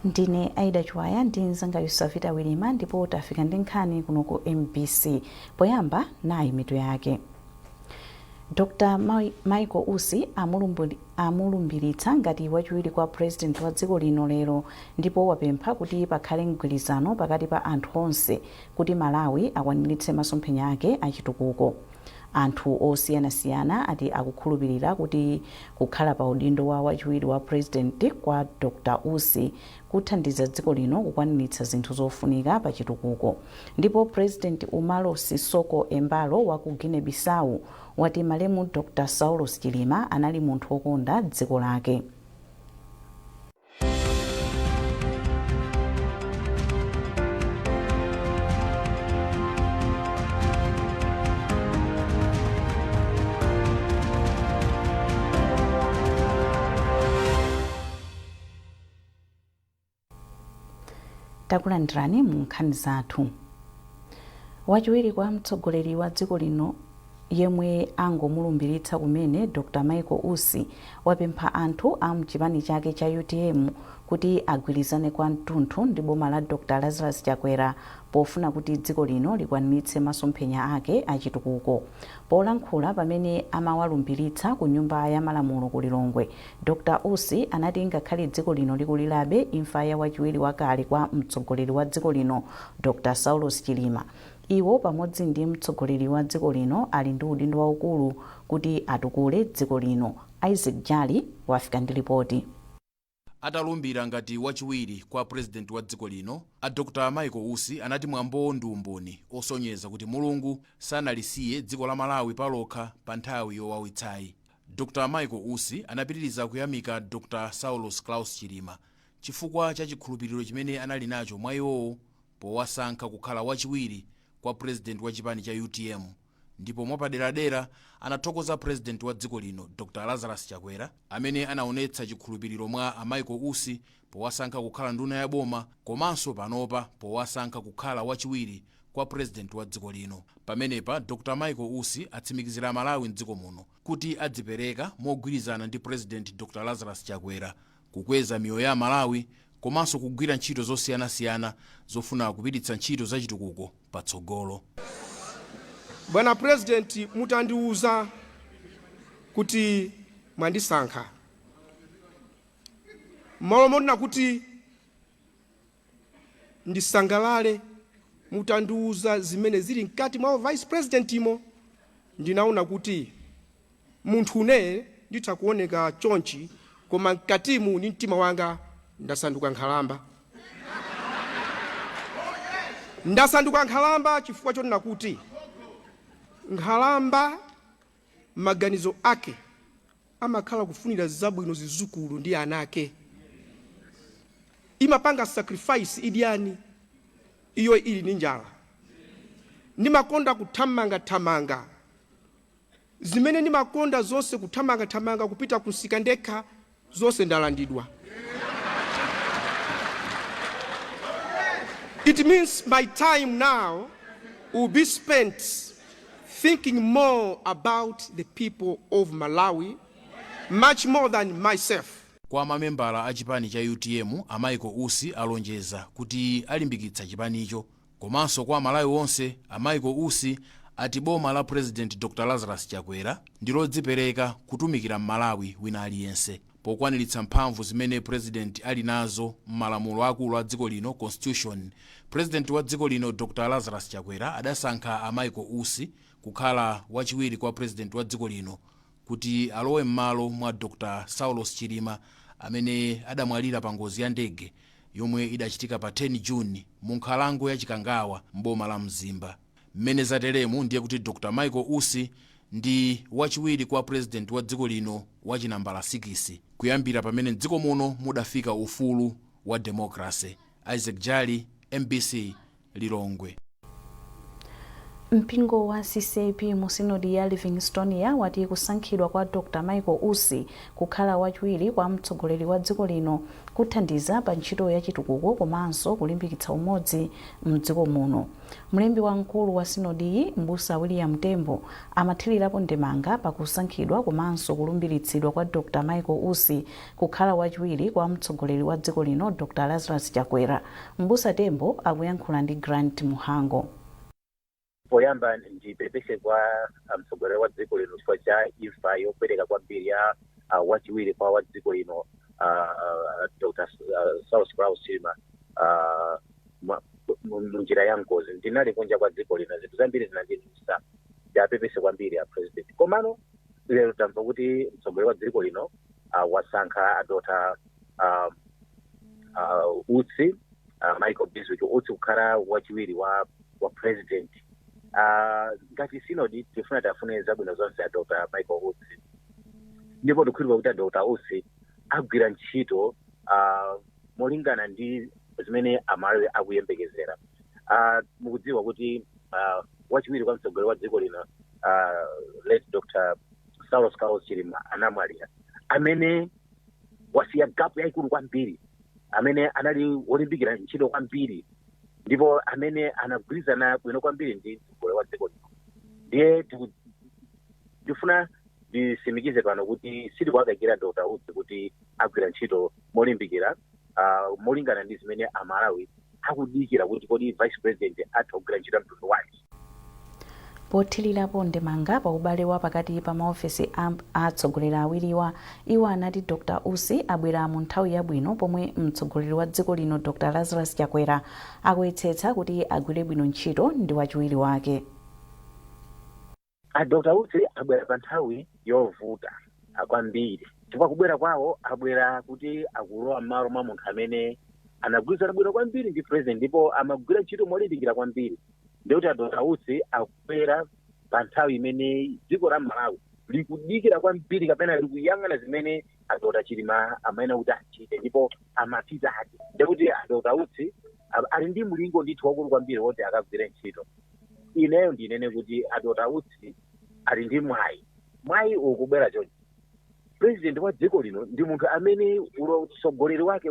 Ndine Aida Chiwaya ndi mzanga Yusavita Wilima, ndipo tafika ndi nkhani kuno ku MBC. Poyamba, nayi mitu yake. Dr Michael Usi amulumbiritsa ngati wachiwiri kwa President wa dziko lino lero, ndipo wapempha kuti pakhale mgwirizano pakati pa anthu onse kuti Malawi akwaniritse masomphenya ake achitukuko. Anthu osiyanasiyana ati akukhulupirira kuti kukhala pa udindo wa wachiwiri wa President kwa Dr Usi kuthandiza dziko lino kukwaniritsa zinthu zofunika pa chitukuko. Ndipo President Umaro Sissoco Embalo wa ku Guinea Bissau wati malemu Dr Saulos Chilima anali munthu wokonda dziko lake. Takulandirani mu nkhani zathu. Wachiwiri kwa mtsogoleri wa dziko lino yemwe angomulumbiritsa kumene, Dr Michael Usi, wapempha anthu a mchipani chake cha UTM kuti agwirizane kwa mtunthu ndi boma la Dr Lazarus Chakwera pofuna kuti dziko lino likwaniritse masomphenya ake achitukuko. Polankhula pamene amawalumbiritsa ku Nyumba ya Malamulo ku Lilongwe, Dr Usi anati ngakhale dziko lino likulirabe imfa ya wachiwiri wakale kwa mtsogoleri wa dziko lino Dr Saulos Chilima, iwo pamodzi ndi mtsogoleri wa dziko lino ali ndi udindo waukulu kuti atukule dziko lino. Isaac Jali wafika ndi lipoti. Atalumbira ngati wachiwiri kwa President wa dziko lino, a Dr Michael Usi anati mwambowo ndi umboni osonyeza kuti Mulungu sanalisiye dziko la Malawi palokha pa nthawi yowawitsayi. Dr Michael Usi anapitiriza kuyamika Dr Saulos Klaus Chilima chifukwa cha chikhulupiriro chimene anali nacho mwa iwowo powasankha kukhala wachiwiri kwa President wa chipani cha UTM, ndipo mwapaderadera anathokoza President wa dziko lino Dr Lazarus Chakwera amene anaonetsa chikhulupiriro mwa a Michael Usi powasankha kukhala nduna ya boma komanso panopa powasankha kukhala wachiwiri kwa President wa dziko lino. Pamenepa Dr Michael Usi atsimikizira Amalawi mdziko muno kuti adzipereka mogwirizana ndi President Dr Lazarus Chakwera kukweza miyoyo ya Amalawi komanso kugwira ntchito zosiyanasiyana zofuna kupititsa ntchito zachitukuko patsogolo. Bwana President, mutandiuza kuti mwandisankha, m'malo monena kuti ndisangalale mutandiuza zimene zili mkati mwa Vice President mo, ndinaona kuti munthu une nditha kuoneka chonchi, koma mkatimu ndi mtima wanga ndasanduka nkhalamba. Ndasanduka nkhalamba chifukwa chonena kuti nkhalamba maganizo ake amakhala kufunira zabwino zizukulu ndi ana ake. Imapanga sacrifice idyani iyo ili ndi njala. Ndimakonda kuthamangathamanga, zimene ndimakonda zonse, kuthamangathamanga kupita kumsika ndekha, zonse ndalandidwa. It means my time now will be spent thinking more about the people of Malawi, much more than myself. Kwa mamembala a chipani cha UTM, a Michael Usi alonjeza kuti alimbikitsa chipanicho. Komanso kwa Amalawi onse, a Michael Usi ati boma la President Dr Lazarus Chakwera ndi lodzipereka kutumikira Mmalawi wina aliyense. Pokwaniritsa mphamvu zimene President ali nazo m'malamulo akulu a dziko lino, Constitution, President wa dziko lino Dr Lazarus Chakwera adasankha a Michael Usi kukhala wachiwiri kwa President wa dziko lino kuti alowe m'malo mwa Dr Saulos Chilima amene adamwalira pa ngozi ya ndege yomwe idachitika pa 10 June mu nkhalango ya Chikangawa m'boma la Mzimba. Mmene zateremu ndiye kuti Dr Michael Usi ndi wachiwiri kwa President wa dziko lino wa chinambala 6 kuyambira pamene mdziko muno mudafika ufulu wa democracy. Isaac Jali, MBC, Lilongwe. Mpingo wa CCAP mu Sinodi ya Livingstonia wati kusankhidwa kwa Dr Michael Usi kukhala wachiwiri kwa mtsogoleri wa dziko lino kuthandiza pa ntchito ya chitukuko komanso kulimbikitsa umodzi mdziko muno. Mlembi wamkulu wa sinodiyi, Mbusa William Tembo, amathirirapo ndemanga pakusankhidwa komanso kulumbiritsidwa kwa Dr Michael Usi kukhala wachiwiri kwa mtsogoleri wa dziko lino, Dr Lazarus Chakwera. Mbusa Tembo akuyankhula ndi Grant Muhango. Poyamba ndipepese kwa mtsogoleri wa dziko lino chifukwa cha imfa yopweteka kwambiri ya wachiwiri kwa wa dziko lino, Dr Saulos Klaus Chilima, munjira ya ngozi. Ndinali kunja kwa dziko lino, zinthu zambiri zinandidutsa. Ndapepese kwambiri a President. Komano lero tamva kuti mtsogoleri wa dziko lino wasankha a Dr Usi, Michael Bizwick Usi, kukhala wachiwiri wa President. Ngati sinodi tifuna tafune zabwino zonse a Dr Michael Usi, ndipo tikukhulupirira kuti a Dr Usi agwira ntchito molingana ndi zimene Amalawi akuyembekezera. Mukudziwa kuti wachiwiri kwa mtsogoleri wa dziko lino, late Dr Saulos Klaus Chilima, anamwalira, amene wasiya gap yayikulu kwambiri, amene anali wolimbikira ntchito kwambiri ndipo amene anagwirizana bwino kwambiri ndi mtsogoleri wa dziko lino. Ndiye ndifuna ndisimikize pano kuti sitikuwakayikira Dr Usi kuti agwira ntchito molimbikira, molingana ndi zimene Amalawi akudikira, kuti kodi Vice President atha kugwira ntchito ya mtundu wanji. Pothirirapo ndemanga pa ubale wa pakati pa maofesi a atsogoleri awiriwa, iwo anati Dr Usi abwera mu nthawi yabwino pomwe mtsogoleri wa dziko lino, Dr Lazarus Chakwera, akuyesetsa kuti agwire bwino ntchito ndi wachiwiri wake. A Dr Usi abwera pa nthawi yovuta kwambiri, chifukwa kubwera kwawo abwera kuti akulowa m'malo mwa munthu amene anagwirizana bwino kwambiri ndi President ndipo amagwira ntchito molimbikira kwambiri. Ndikuti a Dr Usi akubwera pa nthawi imene dziko la Malawi likudikira kwambiri kapena likuyang'ana zimene a Dr Chilima amayenera kuti achite ndipo amachita ati. Ndikuti a Dr Usi ali ndi mlingo ndithu wakulu kwambiri woti akagwire ntchito. Ineyo ndinene kuti a Dr Usi ali ndi mwayi. Mwayi ukubwera chonchi: President wa dziko lino ndi munthu amene utsogoleri wake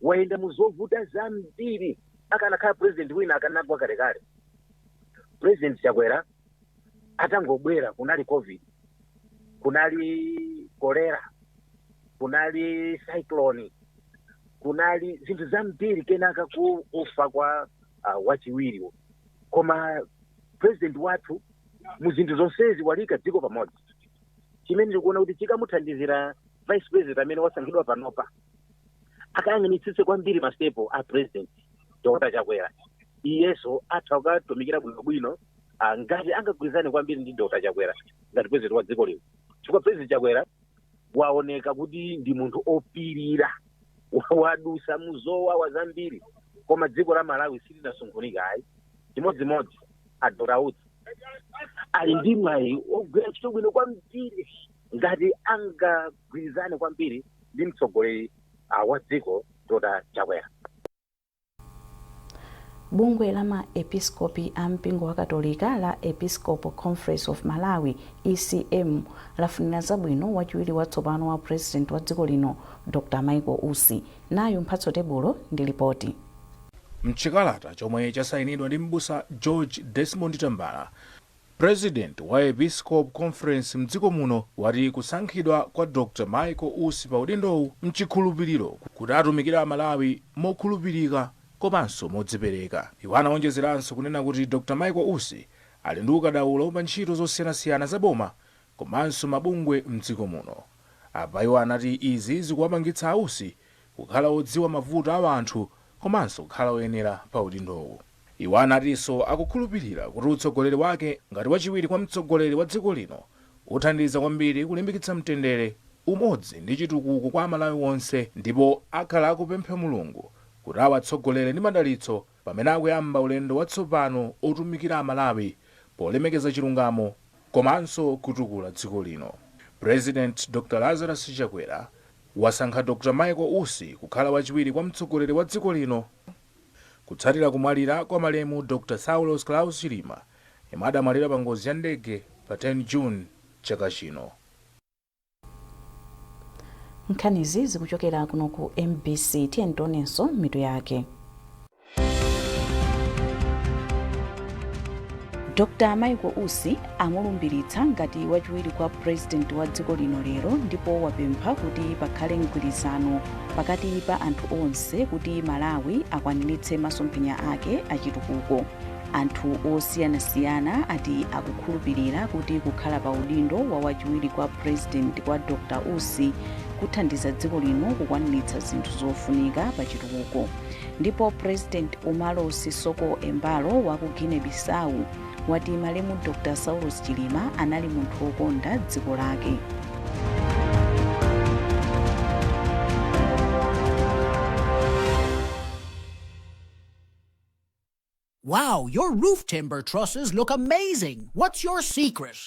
wayenda mu zovuta zambiri. Akanakhala president wina akanagwa kalekale. President Chakwera atangobwera kunali COVID, kunali kolera, kunali cyclone, kunali zinthu zambiri, kenaka kufa kwa wachiwiri. Koma President wathu mu zinthu zonsezi walika dziko pamodzi, chimene ndikuona kuti chikamuthandizira Vice President amene wasankhidwa panopa, akayang'anitsitse kwambiri mastepo a President Dr Chakwera. Iyeso atha kukatumikira bwinobwino ngati angagwirizane kwambiri ndi Dr Chakwera ngati President wa dziko lino, chifukwa President Chakwera waoneka kuti ndi munthu opirira, wadusa muzowawa zambiri, koma dziko la Malawi silinasungunika ayi. Chimodzimodzi a Dr Usi ali ndi mwayi ogwira ntchito bwino kwambiri ngati angagwirizane kwambiri ndi mtsogoleri wa dziko, Dr Chakwera. Bungwe la maepiskopi a mpingo wa Katolika la Episcopal Conference of Malawi, ECM, lafunira zabwino wachiwiri watsopano wa President wa dziko lino, Dr Michael Usi. Nayo Mphatso Tebulo ndi ripoti. Mchikalata chomwe chasayinidwa ndi Mbusa George Desmond Tambala, President wa Episcopal Conference mdziko muno, wati kusankhidwa kwa Dr Michael Usi pa udindowu mchikhulupiriro kuti atumikira Amalawi mokhulupirika komanso modzipereka. Iwo anawonjezeranso kunena kuti Dr Michael Usi ali ndi ukadaulo pa ntchito zosiyanasiyana za boma komanso mabungwe mdziko muno. Apa iwo anati izi zikuwapangitsa Ausi kukhala odziwa mavuto a anthu komanso kukhala oyenera pa udindowu. Iwo anatinso akukhulupirira kuti utsogoleri wake ngati wachiwiri kwa mtsogoleri wa dziko lino uthandiza kwambiri kulimbikitsa mtendere, umodzi ndi chitukuko kwa Amalawi onse, ndipo akhala akupempha Mulungu kuti awatsogolere ndi madalitso pamene akuyamba ulendo watsopano otumikira Amalawi polemekeza chilungamo komanso kutukula dziko lino. President Dr Lazarus Chakwera wasankha Dr Michael Usi kukhala wachiwiri kwa mtsogoleri wa dziko lino kutsatira kumwalira kwa malemu Dr Saulos Klaus Chilima, Yemwe adamwalira pa ngozi ya ndege pa 10 June chaka chino. Nkhanizi zikuchokera kuno ku MBC. Tiyeni tionenso mitu yake. Dr Michael Usi amulumbiritsa ngati wachiwiri kwa Purezidenti wa dziko lino lero, ndipo wapempha kuti pakhale mgwirizano pakati pa anthu onse kuti Malawi akwaniritse masomphenya ake achitukuko. Anthu osiyanasiyana ati akukhulupirira kuti kukhala pa udindo wa wachiwiri kwa Purezidenti kwa Dr Usi kuthandiza dziko lino kukwaniritsa zinthu zofunika pa chitukuko. Ndipo President Umaro Sissoco Embalo wa ku Guinea Bissau wati malemu Dr Saulos Chilima anali munthu wokonda dziko lake. Wow, your roof timber trusses look amazing. What's your secret?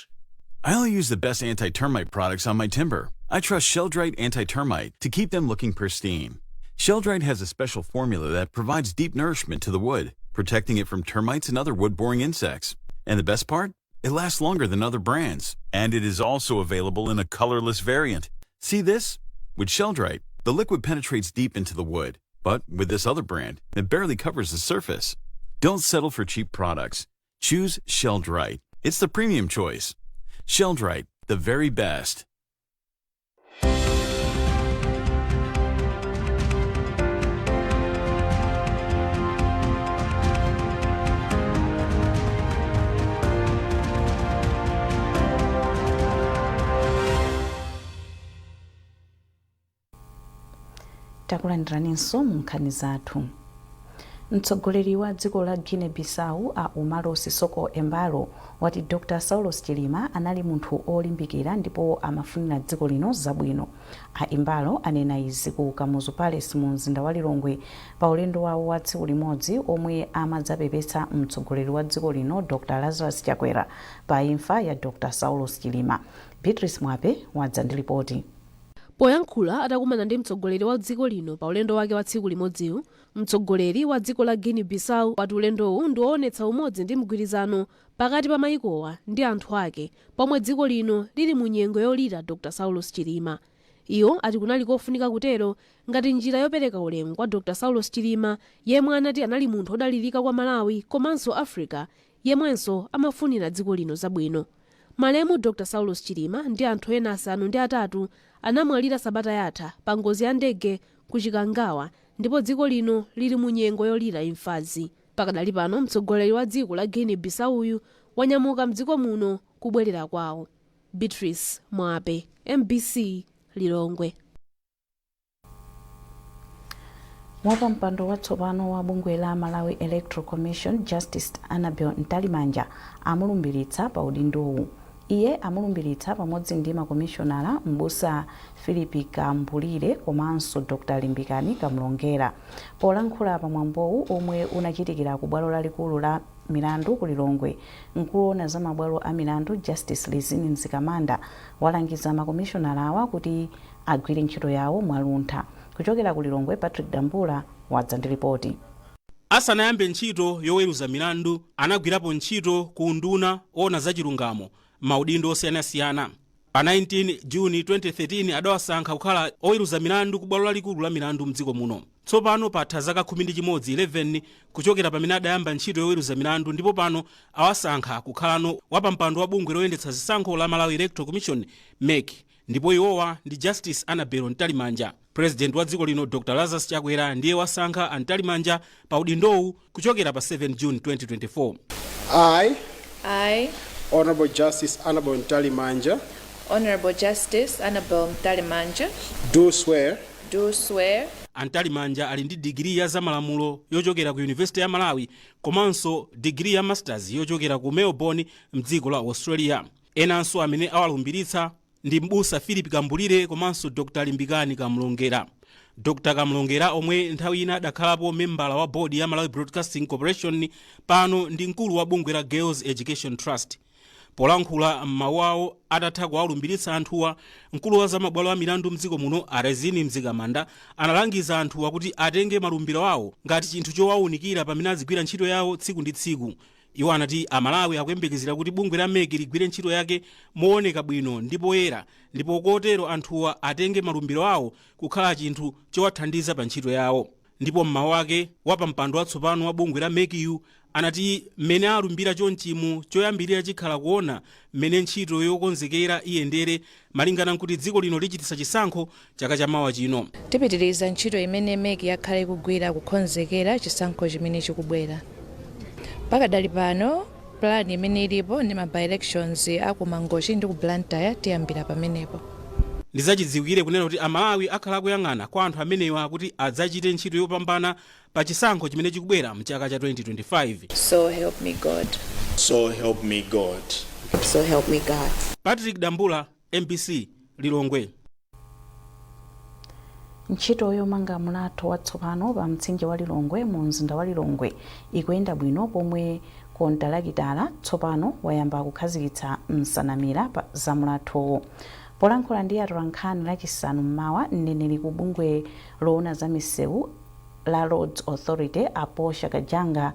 I only use the best anti termite products on my timber. I trust Sheldrite Anti Termite to keep them looking pristine. Sheldrite has a special formula that provides deep nourishment to the wood, protecting it from termites and other wood boring insects. And the best part? It lasts longer than other brands. And it is also available in a colorless variant. See this? With Sheldrite, the liquid penetrates deep into the wood, but with this other brand, it barely covers the surface. Don't settle for cheap products. Choose Sheldrite. It's the premium choice. Sheldrite, the very best. Takulandiraninso mu nkhani zathu. Mtsogoleri wa dziko la Guinea Bissau a Umaro Sissoco Embalo wati Dr Saulos Chilima anali munthu olimbikira ndipo amafunira dziko lino zabwino. A Embalo anena izi ku Kamuzu Palace mu mzinda wa Lilongwe pa ulendo wawo wa tsiku limodzi omwe amadzapepesa mtsogoleri wa dziko lino Dr Lazarus Chakwera pa imfa ya Dr Saulos Chilima. Beatrice Mwape wadza ndi ripoti. Poyankhula atakumana ndi mtsogoleri wa dziko lino pa ulendo wake wa tsiku limodziwu, mtsogoleri wa dziko la Guinea Bissau wati ulendowu ndi woonetsa umodzi ndi mgwirizano pakati pa mayikowa ndi anthu ake, pomwe dziko lino lili mu nyengo yolira Dr Saulos Chilima. Iwo ati kunali kofunika kutero ngati njira yopereka ulemu kwa Dr Saulos Chilima, yemwe anati anali munthu odalirika kwa Malawi komanso Africa, yemwenso amafunira dziko lino zabwino. Malemu Dr Saulos Chilima ndi anthu ena 8 anamwalira sabata yatha pa ngozi ya ndege ku Chikangawa, ndipo dziko lino lili mu nyengo yolira imfazi. Pakadali pano mtsogoleri wa dziko la Guinea Bissauyu wanyamuka mdziko muno kubwerera kwawo. Beatrice Mwape, MBC, Lilongwe. Wapampando watsopano wa bungwe la Malawi Electoral Commission, Justice Annabel Mtalimanja, amulumbiritsa pa udindowu. Iye amulumbiritsa pamodzi ndi makomishonala Mbusa Philip Kambulire komanso Dr Limbikani Kamlongera. Polankhula pamwambowu omwe unachitikira ku bwalo lalikulu la milandu ku Lilongwe, mkulu woona za mabwalo a milandu Justice Lizini Mzikamanda walangiza makomishonala awa kuti agwire ntchito yawo mwaluntha. Kuchokera ku Lilongwe, Patrick Dambula wadza ndi ripoti. Asanayambe ntchito yoweruza milandu, anagwirapo ntchito ku unduna ona zachilungamo maudindo osiyanasiyana. Pa 19 Juni 2013 adawasankha kukhala oweruza milandu ku bwalo lalikulu la milandu mdziko muno. Tsopano patha zaka 11, 11, kuchokera pamene adayamba ntchito yoweruza milandu, ndipo pano awasankha kukhalano wapampando wa bungwe loyendetsa zisankho la Malawi Electoral Commission, MEC, ndipo iwowa ndi Justice Annabel Mtalimanja. President wa dziko lino Dr Lazarus Chakwera ndiye wasankha a Mtalimanja pa udindowu kuchokera pa 7 June 2024. I, I, Honorable Justice Annabel Mtalimanja, Honorable Justice Annabel Mtalimanja, do swear do swear A Mtalimanja ali ndi digiri ya zamalamulo yochokera ku University ya Malawi komanso digiri ya masters yochokera ku Melbourne mdziko la Australia. Enanso amene awalumbiritsa ndi Mbusa Philip Kambulire komanso Dr Limbikani Kamlongera. Dr Kamlongera, omwe nthawi ina adakhalapo membala wa bodi ya Malawi Broadcasting Corporation, pano ndi mkulu wa bungwe la Girls Education Trust. Polankhula m'mawu awo atatha kuwalumbiritsa anthuwa, mkulu wa zamabwalo a milandu mdziko muno a Rizine Mzikamanda analangiza anthuwa kuti atenge malumbiro awo ngati chinthu chowawunikira pamene azigwira ntchito yawo tsiku ndi tsiku. Iwo anati Amalawi akuyembekezera kuti bungwe la MEC ligwire ntchito yake mooneka bwino ndi poyera, ndipo kotero anthuwa atenge malumbiro awo kukhala chinthu chowathandiza pa ntchito yawo. Ndipo mmawu ake wapampando watsopano wa bungwe la MECyu anati mmene alumbira chonchimu, choyambirira chikhala kuona mmene ntchito yokonzekera iyendere, malingana nkuti dziko lino lichititsa chisankho chaka chamawa chino. Tipitiriza ntchito imene MEC yakhala ikugwira kukonzekera chisankho chimene chikubwera. Pakadali pano, plan imene ilipo ndi ma by-elections aku Mangochi ndi ku Blantyre. Tiyambira pamenepo. Ndizachidziwikire kunena kuti Amalawi akhala akuyang'ana kwa anthu amenewa kuti adzachite ntchito yopambana pa chisankho chimene chikubwera mchaka cha 2025. So help me God. So help me God. So help me God. Patrick Dambula, MBC, Lilongwe. Ntchito yomanga mulatho watsopano pa mtsinje wa Lilongwe mu mzinda wa Lilongwe ikuyenda bwino, pomwe kontalakitala tsopano wayamba kukhazikitsa nsanamira za mulathowo. Polankhula ndi atolankhani Lachisanu mmawa, mneneri ku bungwe loona za misewu la Roads Authority, a Posha Kajanga,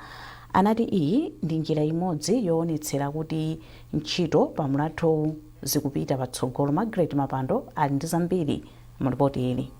anati iyi ndi njira imodzi yoonetsera kuti ntchito pa mulathowu zikupita patsogolo. Margaret Mapando ali ndi zambiri mu ripoti ili.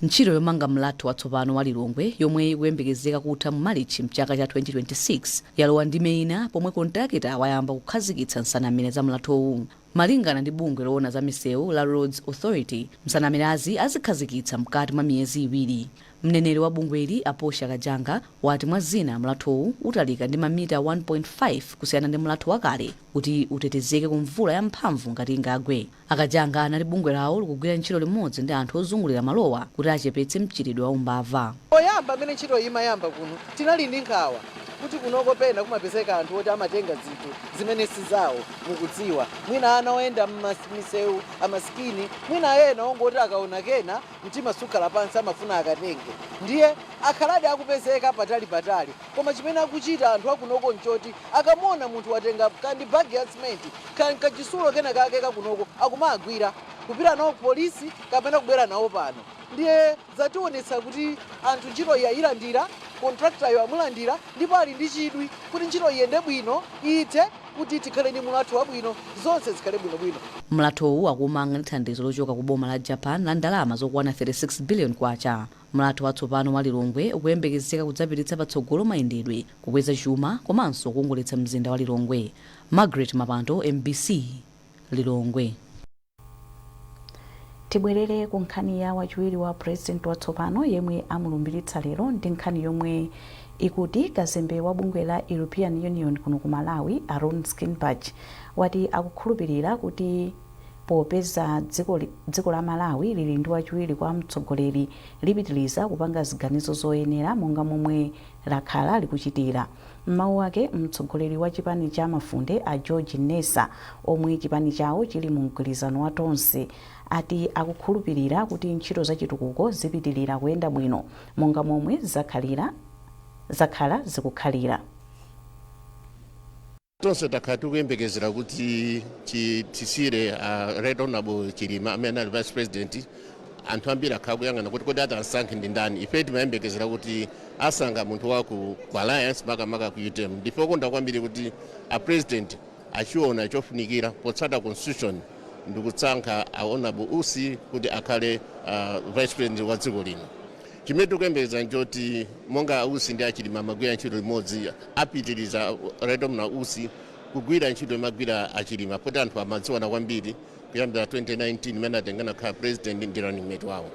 Ntchito yomanga mlatho watsopano wa Lilongwe, yomwe ikuyembekezeka kutha mu Marichi mchaka cha 2026, yalowa ndime ina pomwe kontrakita wayamba kukhazikitsa nsanamira za mlathowu. Malingana ndi bungwe loona za misewu la Roads Authority, nsanamirazi azikhazikitsa mkati mwa miyezi 2. Mneneri wa bungweli, a Posha Kajanga, wati mwa zina mlathowu utalika ndi mamita 1.5 kusiyana ndi mlatho wakale kuti utetezeke ku mvula yamphamvu ngati ingagwe. A Kajanga anati bungwe lawo likugwira ntchito limodzi ndi anthu ozungulira malowa kuti achepetse mchitidwe wa umbava. Poyamba, amene ntchito imayamba kuno, tinali ndi nkhawa kuti kunoko pena kumapezeka anthu oti amatenga zinthu zimene si zawo. Mukudziwa, mwina ana oyenda m'misewu amasikini, mwina ena ongoti akaona kena mtima sukhala pansi, amafuna akatenge. Ndiye akhaladi akupezeka patali patali, koma chimene akuchita anthu akunoko nchoti akamuona munthu watenga kandi bagi ya simenti kandi kachisulo kena kake kakunoko, akumagwira kupita nawo ku polisi kapena kubwera nawo pano. Ndiye zationetsa kuti anthu ntchito iyi ayilandira, kontraktayo amulandira, ndipo ali ndi chidwi kuti ntchito iyende bwino, ithe kuti tikhale ndi mulatho wabwino, zonse zikhale bwinobwino. Mlathowu akumanga ndi thandizo lochoka ku boma la Japan la ndalama zokwana 36 billion kwacha. Mlatho watsopano wa Lilongwe ukuyembekezeka kudzapititsa patsogolo mayendedwe, kukweza chuma komanso kukongoletsa mzinda wa Lilongwe. Margaret Mapando, MBC, Lilongwe. Tibwerere ku nkhani ya wachiwiri wa president watsopano yemwe amulumbiritsa lero, ndi nkhani yomwe ikuti kazembe wa bungwe la European Union kuno ku Malawi, a Rune Skinnebach, wati akukhulupirira kuti popeza dziko la Malawi lili ndi wachiwiri kwa mtsogoleri, lipitiriza kupanga ziganizo zoyenera monga momwe lakhala likuchitira. Mmawu ake, mtsogoleri wa chipani cha Mafunde, a George Nessa, omwe chipani chawo chili mu mgwirizano wa Tonse, ati akukhulupirira kuti ntchito zachitukuko zipitirira kuyenda bwino monga momwe zakhala zikukhalira. Tonse takhala tikuyembekezera kuti tisire Right Honorable Chilima amene ali Vice President. Anthu ambiri akhala kuyang'ana kuti kodi atasankhe ndi ndani. Ife timayembekezera kuti asankha munthu wa ku Alliance, makamaka ku UTM. Ndife okonda kwambiri kuti a President achiona chofunikira potsata constitution ndikutsankha a Honorable Usi kuti akhale Vice President wa dziko lino. Chimene tikuyembekeza nchoti monga Usi ndi Achilima amagwira ntchito limodzi, apitiriza Right Honorable Usi kugwira ntchito imagwira Achilima, poti anthu amadziwana kwambiri kuyambira 2019 imene atengana kukhala president ndi running mate wawo.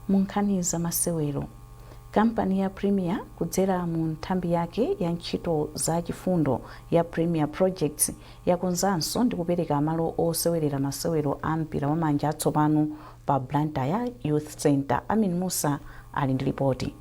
Mu nkhani za masewero, kampani ya Premier kudzera mu nthambi yake ya ntchito za chifundo ya Premier Projects yakonzanso ndi kupereka malo osewerera masewero a mpira wamanja atsopano pa Blantyre Youth Center. Amin Musa ali ndi ripoti.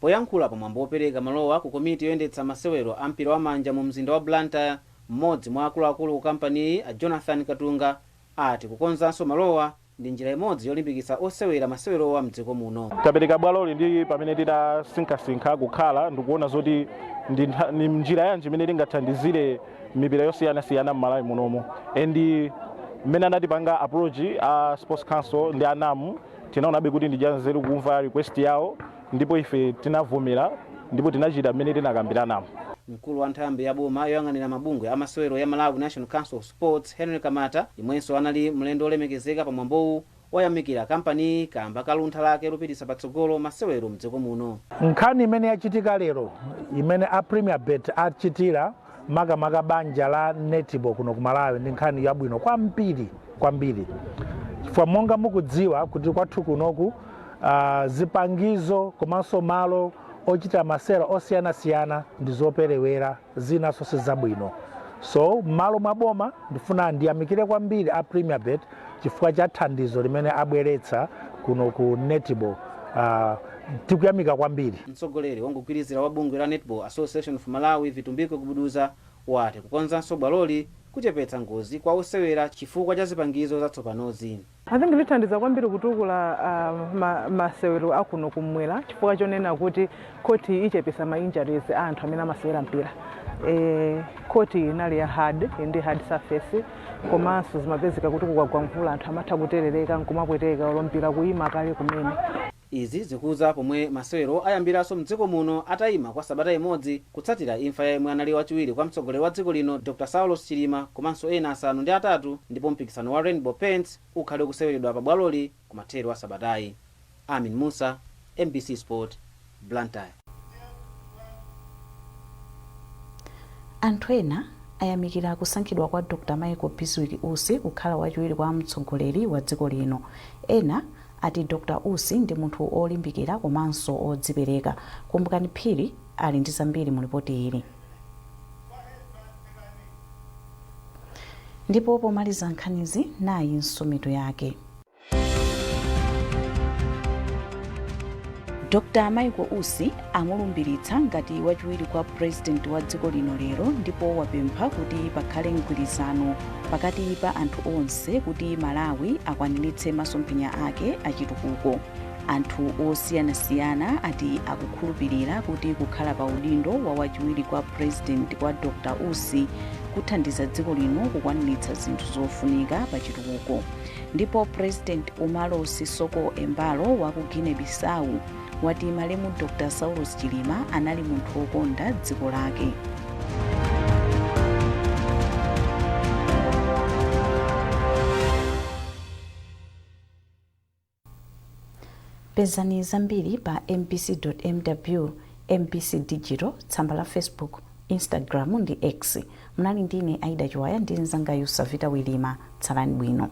Poyankhula pamwambo wopereka malowa ku komiti yoyendetsa masewero a mpira wamanja mu mzinda wa Blantyre, mmodzi mwa akuluakulu ku kampaniyi, a Jonathan Katunga, ati kukonzanso malowa ndi njira imodzi yolimbikitsa osewera masewerowa mdziko muno. Tapereka bwaloli ndi pamene titasinkhasinkha kukhala ndikuona zoti ndi njira yanji imene tingathandizire mipira yosiyanasiyana m'Malawi munomo, and mmene anatipanga approach a Sports Council ndi a NAM, tinaonabe kuti ndi chanzeru kumva request yawo, ndipo ife tinavomera. Ndipo tinachita mmene tinakambiranamo. Mkulu wa nthambi ya boma yoyang'anira mabungwe amasewero ya Malawi National Council of Sports, Henry Kamata, yemwenso anali mlendo olemekezeka pamwambowu, wayamikira kampaniyi kamba kaluntha lake lopititsa patsogolo masewero mdziko muno. Nkhani imene yachitika lero, imene a Premier Bet achitira makamaka banja la netball kuno ku Malawi, ndi nkhani yabwino kwambiri kwambiri, chifukwa monga mukudziwa kuti kwathu kunoku zipangizo komanso malo ochita masewera osiyanasiyana ndi zoperewera, zinanso sizabwino. So m'malo mwa boma ndifuna ndiyamikire kwambiri a Premier Bet chifukwa cha thandizo limene abweretsa kuno ku netball. Tikuyamika kwambiri. Mtsogoleri wongogwirizira wa bungwe la Netball Association of Malawi, Vitumbiko Gubuduza, wati kukonzanso bwaloli kuchepetsa ngozi kwa osewera chifukwa cha zipangizo zatsopanozi. I think lithandiza kwambiri kutukula masewero akuno kumwera, chifukwa chonena kuti khoti ichepesa ma injuries a anthu amene amasewera mpira. Khoti inali ya hard, ndi hard surface, komanso zimapezeka kuti kukagwa mvula anthu amatha kuterereka nkumapweteka, olo mpira kuyima kale kumene. Izi zikuza pomwe masewero ayambiranso mdziko muno atayima kwa sabata imodzi kutsatira imfa ya yemwe anali wachiwiri kwa mtsogoleri wa dziko lino, Dr Saulos Chilima, komanso ena 8, ndipo mpikisano wa Rainbow Paints ukhale ukuseweredwa pa bwaloli kumathero a sabatayi. Amin Musa, MBC Sport, Blantyre. Anthu ena ayamikira kusankhidwa kwa Dr Michael Bizwick Usi kukhala wachiwiri kwa mtsogoleri wa dziko lino. Ena ati Dr Usi ndi munthu olimbikira komanso odzipereka. Kumbukani Phiri ali ndi zambiri mu ripoti ili. Ndipo pomaliza nkhanizi, nayinso mitu yake. Dr Michael Usi amulumbiritsa ngati wachiwiri kwa purezidenti wa dziko lino lero, ndipo wapempha kuti pakhale mgwirizano pakati pa anthu onse kuti Malawi akwaniritse masomphenya ake achitukuko. Anthu osiyanasiyana ati akukhulupirira kuti kukhala pa udindo wa wachiwiri kwa purezidenti kwa Dr Usi kuthandiza dziko lino kukwaniritsa zinthu zofunika pa chitukuko. Ndipo President Umaro Sissoco Embalo wa ku Guinea Bissau wati malemu Dr Saulos Chilima anali munthu wokonda dziko lake. Pezani zambiri pa mbc.mw, MBC Digital, tsamba la Facebook, Instagram ndi X. Munali ndine Aida Chiwaya ndi mnzanga Yusavita Wilima. Tsalani bwino.